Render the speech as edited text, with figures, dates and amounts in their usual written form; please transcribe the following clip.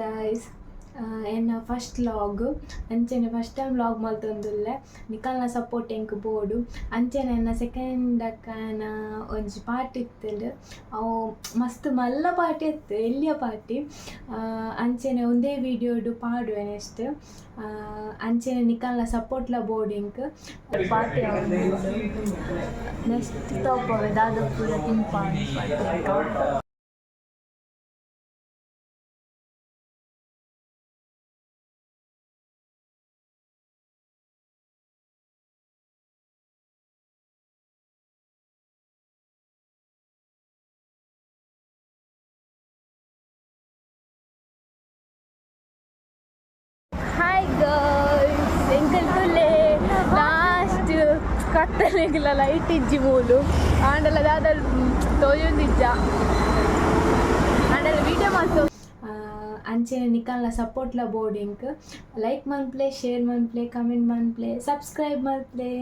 Guys, ಎನ್ನ first vlog ಅಂಚೆನೆ first time vlog ಮಲ್ತೊಂದುಲ್ಲೆ. ನಿಕಲ್ನ support ಎಂಕ್ ಬೋಡು. ಅಂಚೆನೆ ಎನ್ನ ಸೆಕೆಂಡ್ ಅಕ್ಕನ ಒಂಜಿ ಪಾರ್ಟಿ ಇತ್ತ್ಂಡ್. ಅವು ಮಸ್ತ್ ಮಲ್ಲ ಪಾರ್ಟಿ ಇತ್ತು, ಎಲ್ಯ ಪಾರ್ಟಿ. ಅಂಚೆನೆ ಒಂದೇ ವಿಡಿಯೋಡು ಪಾಡುವೆ ನೆಕ್ಸ್ಟ್. ಅಂಚೆನೆ ನಿಕಲ್ನ ಸಪೋರ್ಟ್ಲ ಬೋಡು ಎಂಕ್. ಪಾರ್ಟಿ ನೆಕ್ಸ್ಟ್ ತೋಪವೆ ದಾದ ಪೂರ ತಿನ್ಪ. ಹಾಯ್ ಗರ್ಲ್ಸ್, ಎಂಕಲ್ ತುಲೆ ಲಾಸ್ಟ್ ಕತ್ತಲೆಗ್ಲ ಲೈಟ್ ಇಜ್ಜಿ ಮೂಲು. ಆಂಡಲ ದಾದ ತೋಜೊಂದಿಜ್ಜ, ಆಂಡಲ ವಿಡಿಯೋ ಮಲ್ತು. ಅಂಚೆನೆ ನಿಕಲ್ನ ಸಪೋರ್ಟ್ಲ ಬೋಡು ಎಂಕ್. ಲೈಕ್ ಮನ್ಪುಲೆ, ಶೇರ್ ಮನ್ಪುಲೆ, ಕಮೆಂಟ್ ಮನ್ಪುಲೆ, ಸಬ್ಸ್ಕ್ರೈಬ್ ಮನ್ಪುಲೆ.